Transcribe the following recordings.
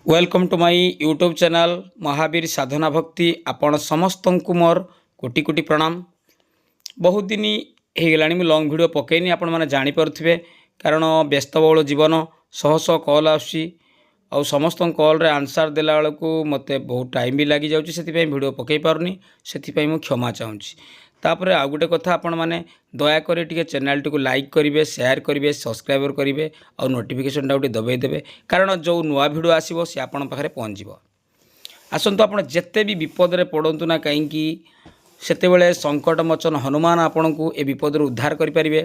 Welcome to my YouTube channel Mahavir ସାଧନା ଭକ୍ତି। ଆପଣ ସମସ୍ତଙ୍କୁ ମୋର କୋଟି କୋଟି ପ୍ରଣାମ। ବହୁତ ଦିନ ହେଇଗଲାଣି ମୁଁ ଲଙ୍ଗ୍ ଭିଡ଼ିଓ ପକେଇନି, ଆପଣମାନେ ଜାଣିପାରୁଥିବେ, କାରଣ ବ୍ୟସ୍ତବହୁଳ ଜୀବନ, ଶହ ଶହ କଲ୍ ଆସୁଛି ଆଉ ସମସ୍ତଙ୍କ କଲ୍ରେ ଆନ୍ସର୍ ଦେଲା ବେଳକୁ ମୋତେ ବହୁତ ଟାଇମ୍ ବି ଲାଗିଯାଉଛି। ସେଥିପାଇଁ ଭିଡ଼ିଓ ପକାଇ ପାରୁନି, ସେଥିପାଇଁ ମୁଁ କ୍ଷମା ଚାହୁଁଛି। ତାପରେ ଆଉ ଗୋଟେ କଥା, ଆପଣମାନେ ଦୟାକରି ଟିକେ ଚ୍ୟାନେଲ୍ଟିକୁ ଲାଇକ୍ କରିବେ, ସେୟାର କରିବେ, ସବସ୍କ୍ରାଇବର୍ କରିବେ ଆଉ ନୋଟିଫିକେସନ୍ଟାକୁ ଟିକେ ଦବାଇ ଦେବେ, କାରଣ ଯେଉଁ ନୂଆ ଭିଡ଼ିଓ ଆସିବ ସେ ଆପଣଙ୍କ ପାଖରେ ପହଞ୍ଚିବ। ଆସନ୍ତୁ, ଆପଣ ଯେତେ ବି ବିପଦରେ ପଡ଼ନ୍ତୁ ନା କାହିଁକି, ସେତେବେଳେ ସଙ୍କଟମୋଚନ ହନୁମାନ ଆପଣଙ୍କୁ ଏ ବିପଦରୁ ଉଦ୍ଧାର କରିପାରିବେ।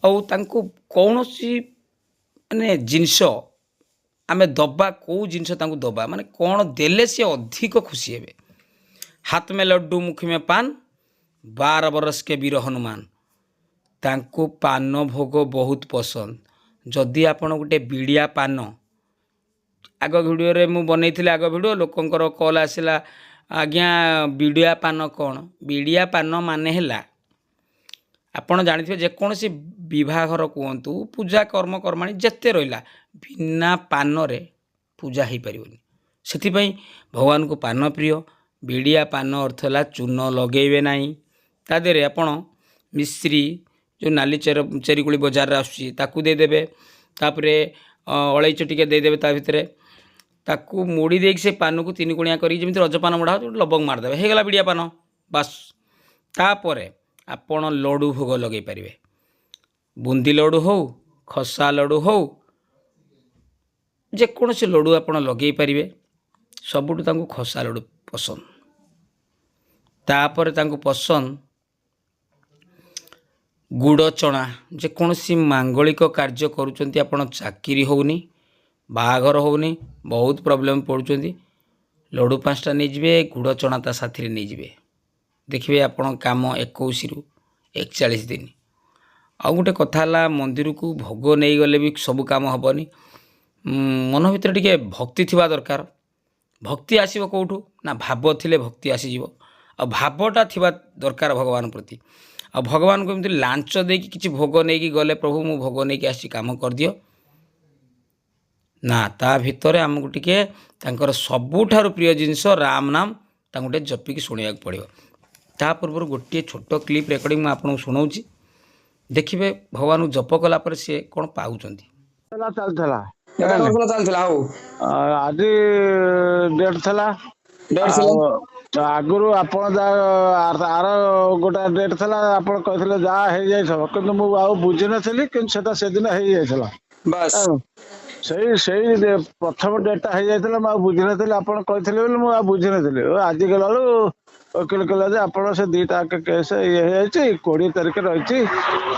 ଆଉ ତାଙ୍କୁ କୌଣସି ମାନେ ଜିନିଷ ଆମେ ଦବା, କେଉଁ ଜିନିଷ ତାଙ୍କୁ ଦବା, ମାନେ କ'ଣ ଦେଲେ ସେ ଅଧିକ ଖୁସି ହେବେ? हाथ में लड्डू, मुख में पान, 12 बरस के वीर हनुमान। ତାଙ୍କୁ ପାନ ଭୋଗ ବହୁତ ପସନ୍ଦ। ଯଦି ଆପଣ ଗୋଟେ ବିଡ଼ିଆ ପାନ, ଆଗ ଭିଡ଼ିଓରେ ମୁଁ ବନେଇଥିଲି, ଆଗ ଭିଡ଼ିଓ ଲୋକଙ୍କର କଲ୍ ଆସିଲା, "ଆଜ୍ଞା, ବିଡ଼ିଆ ପାନ କ'ଣ?" ବିଡ଼ିଆ ପାନ ମାନେ ହେଲା, ଆପଣ ଜାଣିଥିବେ, ଯେକୌଣସି ବିବାହଘର କୁହନ୍ତୁ, ପୂଜା କର୍ମ କର୍ମାଣୀ ଯେତେ ରହିଲା, ବିନା ପାନରେ ପୂଜା ହେଇପାରିବନି। ସେଥିପାଇଁ ଭଗବାନଙ୍କୁ ପାନ ପ୍ରିୟ। ବିଡ଼ିଆ ପାନ ଅର୍ଥ ହେଲା ଚୂନ ଲଗେଇବେ ନାହିଁ। ତା ଦେହରେ ଆପଣ ମିଶ୍ରି, ଯେଉଁ ନାଲି ଚେର ଚେରିକୋଳି ବଜାରରେ ଆସୁଛି, ତାକୁ ଦେଇଦେବେ। ତାପରେ ଅଳେଇଚ ଟିକେ ଦେଇଦେବେ ତା ଭିତରେ। ତାକୁ ମୋଡ଼ି ଦେଇକି ସେ ପାନକୁ ତିନି କୋଣିଆ କରିକି, ଯେମିତି ରଜପାନ ମୋଡ଼ା ହେଉଛି, ଗୋଟେ ଲବଙ୍ଗ ମାରିଦେବେ, ହେଇଗଲା ବିଡ଼ିଆ ପାନ, ବାସ୍। ତାପରେ ଆପଣ ଲଡ଼ୁ ଭୋଗ ଲଗେଇ ପାରିବେ। ବୁନ୍ଦି ଲଡ଼ୁ ହଉ, ଖସା ଲଡ଼ୁ ହଉ, ଯେକୌଣସି ଲଡ଼ୁ ଆପଣ ଲଗେଇ ପାରିବେ। ସବୁଠୁ ତାଙ୍କୁ ଖସା ଲଡ଼ୁ ପସନ୍ଦ। ତାପରେ ତାଙ୍କୁ ପସନ୍ଦ ଗୁଡ଼ ଚଣା। ଯେକୌଣସି ମାଙ୍ଗଳିକ କାର୍ଯ୍ୟ କରୁଛନ୍ତି ଆପଣ, ଚାକିରି ହେଉନି, ବାହାଘର ହେଉନି, ବହୁତ ପ୍ରୋବ୍ଲେମ୍ ପଡ଼ୁଛନ୍ତି, ଲଡ଼ୁ 5ଟା ନେଇଯିବେ, ଗୁଡ଼ ଚଣା ତା ସାଥିରେ ନେଇଯିବେ। ଦେଖିବେ ଆପଣ କାମ 21ରୁ 41 ଦିନ। ଆଉ ଗୋଟେ କଥା ହେଲା, ମନ୍ଦିରକୁ ଭୋଗ ନେଇଗଲେ ବି ସବୁ କାମ ହେବନି। ମନ ଭିତରେ ଟିକେ ଭକ୍ତି ଥିବା ଦରକାର। ଭକ୍ତି ଆସିବ କେଉଁଠୁ ନା ଭାବ ଥିଲେ ଭକ୍ତି ଆସିଯିବ। ଆଉ ଭାବଟା ଥିବା ଦରକାର ଭଗବାନ ପ୍ରତି। ଆଉ ଭଗବାନଙ୍କୁ ଏମିତି ଲାଞ୍ଚ ଦେଇକି କିଛି ଭୋଗ ନେଇକି ଗଲେ, "ପ୍ରଭୁ, ମୁଁ ଭୋଗ ନେଇକି ଆସିଛି, କାମ କରିଦିଅ", ନା, ତା ଭିତରେ ଆମକୁ ଟିକେ ତାଙ୍କର ସବୁଠାରୁ ପ୍ରିୟ ଜିନିଷ ରାମ ନାମ ତାଙ୍କୁ ଟିକେ ଜପିକି ଶୁଣିବାକୁ ପଡ଼ିବ। ତା ପୂର୍ବରୁ ଗୋଟିଏ ଛୋଟ କ୍ଲିପ୍ ରେକର୍ଡ଼ିଂ ମୁଁ ଆପଣଙ୍କୁ ଶୁଣାଉଛି। ଦେଖିବେ ଭଗବାନଙ୍କୁ ଜପ କଲା ପରେ ସିଏ କ'ଣ ପାଉଛନ୍ତି। ଥିଲା, ଚାଲିଥିଲା। 11 ବର୍ଷ ହେଲା ଚାଲିଥିଲା ହଉ। ଆଜି ଡେଟ୍ ଥିଲା। ଡେଟ୍ ଥିଲା। ଆଉ ଆଗରୁ ଆପଣ ଯାହା ଆର ଗୋଟେ ଡେଟ୍ ଥିଲା, ଆପଣ କହିଥିଲେ ଯାହା ହେଇଯାଇଥିବ, କିନ୍ତୁ ମୁଁ ଆଉ ବୁଝିନଥିଲି। କିନ୍ତୁ ସେଟା ସେଦିନ ହେଇଯାଇଥିଲା। ବାସ୍। ସେଇ ସେଇ ପ୍ରଥମ ଡେଟ୍ ଟା ହେଇଯାଇଥିଲା, ମୁଁ ଆଉ ବୁଝିନଥିଲି। ଆପଣ କହିଥିଲେ ବୋଲି ମୁଁ ଆଉ ବୁଝିନଥିଲି। ଓ ଆଜି ଗଲା ବେଳକୁ ଓକିଲ କହିଲା ଯେ ଆପଣ ସେ ଦିଟା କେସ୍ ଇଏ ହେଇଯାଇଛି, 20 ତାରିଖ ରହିଛି,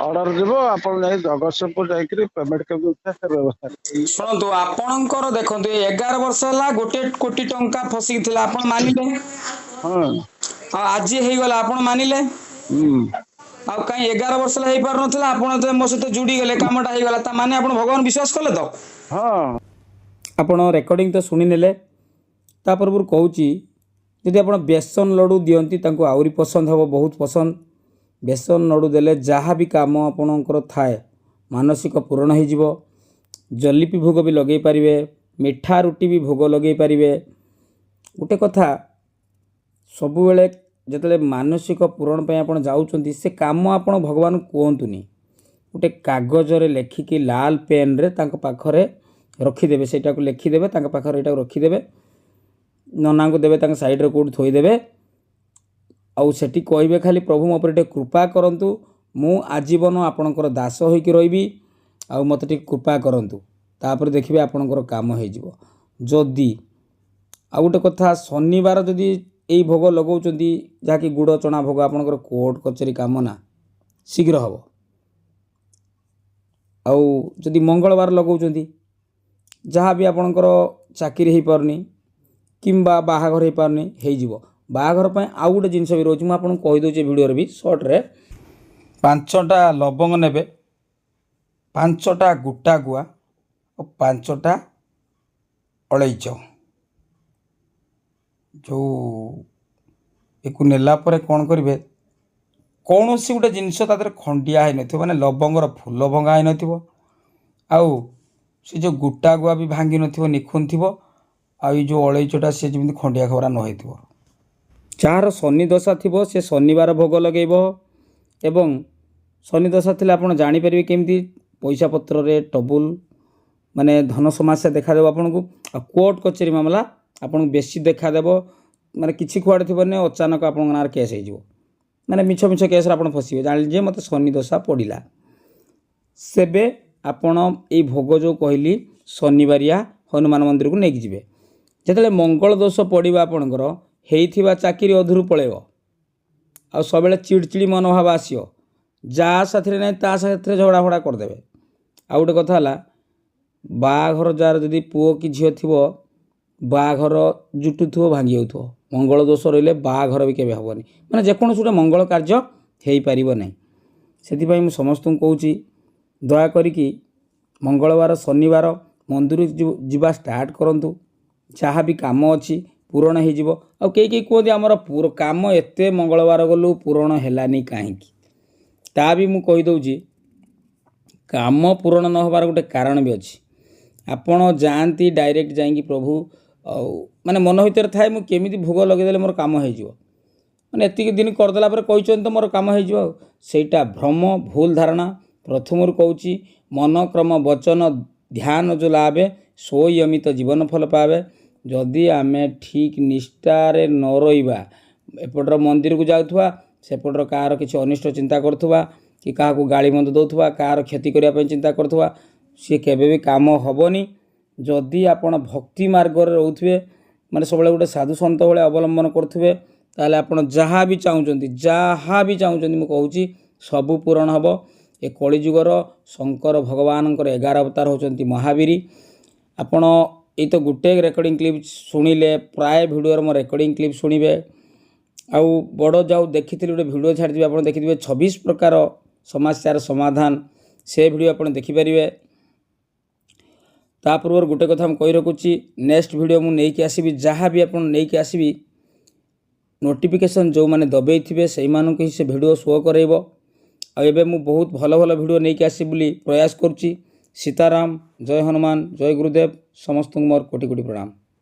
ଅର୍ଡର ଯିବ, ଆପଣ ଯାଇ ଜଗତସିଂହପୁର ଯାଇକିରି ପେମେଣ୍ଟ କେମିତି ଉଠା ସେ ବ୍ୟବସ୍ଥା। ଶୁଣନ୍ତୁ, ଆପଣଙ୍କର ଦେଖନ୍ତୁ, ଏଇ 11 ବର୍ଷ ହେଲା 1 କୋଟି ଟଙ୍କା ଫସିକି ଥିଲା, ଆପଣ ମାନିଲେ। ଆଉ ଆଜି ହେଇଗଲା, ଆପଣ ମାନିଲେ। ଆଉ କାହିଁ 11 ବର୍ଷ ହେଲା ହେଇପାରୁନଥିଲା? ଆପଣ ତ ମୋ ସହିତ ଯୋଡ଼ିଗଲେ, କାମଟା ହେଇଗଲା, ତା ମାନେ ଆପଣ ଭଗବାନ ବିଶ୍ୱାସ କଲେ ତ? ହଁ। ଆପଣ ରେକର୍ଡ଼ିଂ ତ ଶୁଣିନେଲେ। ତା ପୂର୍ବରୁ କହୁଛି, ଯଦି ଆପଣ ବେସନ ଲଡ଼ୁ ଦିଅନ୍ତି, ତାଙ୍କୁ ଆହୁରି ପସନ୍ଦ ହେବ, ବହୁତ ପସନ୍ଦ। ବେସନ ଲଡ଼ୁ ଦେଲେ ଯାହା ବି କାମ ଆପଣଙ୍କର ଥାଏ, ମାନସିକ ପୂରଣ ହେଇଯିବ। ଜଲିପି ଭୋଗ ବି ଲଗେଇ ପାରିବେ, ମିଠା ରୁଟି ବି ଭୋଗ ଲଗେଇ ପାରିବେ। ଗୋଟେ କଥା, ସବୁବେଳେ ଯେତେବେଳେ ମାନସିକ ପୂରଣ ପାଇଁ ଆପଣ ଯାଉଛନ୍ତି, ସେ କାମ ଆପଣ ଭଗବାନଙ୍କୁ କୁହନ୍ତୁନି। ଗୋଟେ କାଗଜରେ ଲେଖିକି ଲାଲ ପେନ୍ରେ ତାଙ୍କ ପାଖରେ ରଖିଦେବେ। ସେଇଟାକୁ ଲେଖିଦେବେ, ତାଙ୍କ ପାଖରେ ଏଇଟାକୁ ରଖିଦେବେ, ନନାଙ୍କୁ ଦେବେ, ତାଙ୍କ ସାଇଡ଼୍ରେ କେଉଁଠି ଥୋଇଦେବେ। ଆଉ ସେଠି କହିବେ ଖାଲି, "ପ୍ରଭୁ, ମୋ ଉପରେ ଟିକେ କୃପା କରନ୍ତୁ, ମୁଁ ଆଜୀବନ ଆପଣଙ୍କର ଦାସ ହୋଇକି ରହିବି ଆଉ ମୋତେ ଟିକେ କୃପା କରନ୍ତୁ।" ତାପରେ ଦେଖିବେ ଆପଣଙ୍କର କାମ ହେଇଯିବ। ଯଦି ଆଉ ଗୋଟେ କଥା, ଶନିବାର ଯଦି ଏଇ ଭୋଗ ଲଗାଉଛନ୍ତି, ଯାହାକି ଗୁଡ଼ ଚଣା ଭୋଗ, ଆପଣଙ୍କର କୋର୍ଟ କଚେରୀ କାମ ନା ଶୀଘ୍ର ହେବ। ଆଉ ଯଦି ମଙ୍ଗଳବାର ଲଗାଉଛନ୍ତି, ଯାହା ବି ଆପଣଙ୍କର ଚାକିରି ହେଇପାରୁନି କିମ୍ବା ବାହାଘର ହେଇପାରୁନି, ହେଇଯିବ। ବାହାଘର ପାଇଁ ଆଉ ଗୋଟେ ଜିନିଷ ବି ରହୁଛି, ମୁଁ ଆପଣଙ୍କୁ କହିଦେଉଛି ଭିଡ଼ିଓରେ ବି ସର୍ଟରେ। 5ଟା ଲବଙ୍ଗ ନେବେ, 5ଟା ଗୋଟା ଗୁଆ ଓ 5ଟା ଅଳେଇଚ। ଯେଉଁ ଏକୁ ନେଲା ପରେ କ'ଣ କରିବେ? କୌଣସି ଗୋଟେ ଜିନିଷ ତା ଦେହରେ ଖଣ୍ଡିଆ ହେଇନଥିବ, ମାନେ ଲବଙ୍ଗର ଫୁଲ ଭଙ୍ଗା ହେଇନଥିବ ଆଉ ସେ ଯେଉଁ ଗୋଟା ଗୁଆ ବି ଭାଙ୍ଗି ନଥିବ, ନିଖୁଣ ଥିବ। ଆଉ ଏଇ ଯେଉଁ ଅଳେଇଚଟା ସେ ଯେମିତି ଖଣ୍ଡିଆ ଖବରା ନ ହେଇଥିବ। ଯାହାର ଶନି ଦଶା ଥିବ ସେ ଶନିବାର ଭୋଗ ଲଗେଇବ। ଏବଂ ଶନି ଦଶା ଥିଲେ ଆପଣ ଜାଣିପାରିବେ କେମିତି? ପଇସା ପତ୍ରରେ ଟ୍ରବୁଲ୍, ମାନେ ଧନ ସମସ୍ୟା ଦେଖାଦେବ ଆପଣଙ୍କୁ। ଆଉ କୋର୍ଟ କଚେରୀ ମାମଲା ଆପଣଙ୍କୁ ବେଶୀ ଦେଖାଦେବ। ମାନେ କିଛି କୁଆଡ଼େ ଥିବନି, ଅଚାନକ ଆପଣଙ୍କ ନାଁରେ କେସ୍ ହେଇଯିବ, ମାନେ ମିଛ ମିଛ କେସ୍ରେ ଆପଣ ଫସିବେ। ଜାଣିଲେ ଯେ ମୋତେ ଶନି ଦଶା ପଡ଼ିଲା, ସେବେ ଆପଣ ଏଇ ଭୋଗ ଯେଉଁ କହିଲି ଶନିବାରିଆ ହନୁମାନ ମନ୍ଦିରକୁ ନେଇକି ଯିବେ। ଯେତେବେଳେ ମଙ୍ଗଳ ଦୋଷ ପଡ଼ିବ, ଆପଣଙ୍କର ହେଇଥିବା ଚାକିରି ଅଧରୁ ପଳେଇବ ଆଉ ସବୁବେଳେ ଚିଡ଼ଚିଡ଼ି ମନୋଭାବ ଆସିବ। ଯାହା ସାଥିରେ ନାହିଁ ତା ସାଥିରେ ଝଗଡ଼ା ଫଗଡ଼ା କରିଦେବେ। ଆଉ ଗୋଟେ କଥା ହେଲା, ବାହାଘର ଯାହାର ଯଦି ପୁଅ କି ଝିଅ ଥିବ, ବାହାଘର ଜୁଟୁଥିବ ଭାଙ୍ଗି ଯାଉଥିବ। ମଙ୍ଗଳ ଦୋଷ ରହିଲେ ବାହାଘର ବି କେବେ ହେବନି, ମାନେ ଯେକୌଣସି ଗୋଟେ ମଙ୍ଗଳ କାର୍ଯ୍ୟ ହେଇପାରିବ ନାହିଁ। ସେଥିପାଇଁ ମୁଁ ସମସ୍ତଙ୍କୁ କହୁଛି, ଦୟା କରିକି ମଙ୍ଗଳବାର ଶନିବାର ମନ୍ଦିର ଯିବା ଷ୍ଟାର୍ଟ କରନ୍ତୁ। ଯାହା ବି କାମ ଅଛି ପୂରଣ ହେଇଯିବ। ଆଉ କେହି କେହି କୁହନ୍ତି, ଆମର କାମ ଏତେ ମଙ୍ଗଳବାର ଗଲୁ, ପୂରଣ ହେଲାନି କାହିଁକି? ତା ବି ମୁଁ କହିଦେଉଛି, କାମ ପୂରଣ ନ ହେବାର ଗୋଟେ କାରଣ ବି ଅଛି। ଆପଣ ଯାଆନ୍ତି ଡାଇରେକ୍ଟ ଯାଇକି ପ୍ରଭୁ ଆଉ ମାନେ ମନ ଭିତରେ ଥାଏ, ମୁଁ କେମିତି ଭୋଗ ଲଗେଇଦେଲେ ମୋର କାମ ହେଇଯିବ, ମାନେ ଏତିକି ଦିନ କରିଦେଲା ପରେ କହିଛନ୍ତି ତ ମୋର କାମ ହେଇଯିବ। ଆଉ ସେଇଟା ଭ୍ରମ, ଭୁଲ ଧାରଣା। ପ୍ରଥମରୁ କହୁଛି, ମନ କ୍ରମ ବଚନ ଧ୍ୟାନ ଯେଉଁ ଲାଭେ, ସୋଇ ଅମିତ ଜୀବନ ଫଲ ପାବେ। ଯଦି ଆମେ ଠିକ୍ ନିଷ୍ଠାରେ ନ ରହିବା, ଏପଟର ମନ୍ଦିରକୁ ଯାଉଥିବା, ସେପଟର କାହାର କିଛି ଅନିଷ୍ଟ ଚିନ୍ତା କରୁଥିବା କି କାହାକୁ ଗାଳି ମନ୍ଦ ଦେଉଥିବା, କାହାର କ୍ଷତି କରିବା ପାଇଁ ଚିନ୍ତା କରୁଥିବା, ସିଏ କେବେ ବି କାମ ହେବନି। ଯଦି ଆପଣ ଭକ୍ତି ମାର୍ଗରେ ରହୁଥିବେ, ମାନେ ସବୁବେଳେ ଗୋଟେ ସାଧୁ ସନ୍ଥ ଭଳିଆ ଅବଲମ୍ବନ କରୁଥିବେ, ତାହେଲେ ଆପଣ ଯାହା ବି ଚାହୁଁଛନ୍ତି, ଯାହା ବି ଚାହୁଁଛନ୍ତି, ମୁଁ କହୁଛି ସବୁ ପୂରଣ ହେବ। ଏ କଳିଯୁଗର ଶଙ୍କର ଭଗବାନଙ୍କର 11 ଅବତାର ହେଉଛନ୍ତି ମହାବୀର। ଆପଣ ଏଇ ତ ଗୋଟେ ରେକର୍ଡ଼ିଂ କ୍ଲିପ୍ ଶୁଣିଲେ, ପ୍ରାୟ ଭିଡ଼ିଓର ମୋ ରେକର୍ଡ଼ିଂ କ୍ଲିପ୍ ଶୁଣିବେ। ଆଉ ବଡ଼ ଯାଉ ଦେଖିଥିଲି ଗୋଟେ ଭିଡ଼ିଓ ଛାଡ଼ିଥିବି, ଆପଣ ଦେଖିଥିବେ 26 ପ୍ରକାର ସମସ୍ୟାର ସମାଧାନ, ସେ ଭିଡ଼ିଓ ଆପଣ ଦେଖିପାରିବେ। ତା ପୂର୍ବରୁ ଗୋଟେ କଥା ମୁଁ କହି ରଖୁଛି, ନେକ୍ସଟ ଭିଡ଼ିଓ ମୁଁ ନେଇକି ଆସିବି। ଯାହା ବି ଆପଣ ନେଇକି ଆସିବି, ନୋଟିଫିକେସନ୍ ଯେଉଁମାନେ ଦବେଇଥିବେ ସେଇମାନଙ୍କୁ ହିଁ ସେ ଭିଡ଼ିଓ ଶୋ କରାଇବ। ଆଉ ଏବେ ମୁଁ ବହୁତ ଭଲ ଭଲ ଭିଡ଼ିଓ ନେଇକି ଆସିବି ବୋଲି ପ୍ରୟାସ କରୁଛି। ସୀତାରାମ, ଜୟ ହନୁମାନ, ଜୟ ଗୁରୁଦେବ। ସମସ୍ତଙ୍କୁ ମୋର କୋଟି କୋଟି ପ୍ରଣାମ।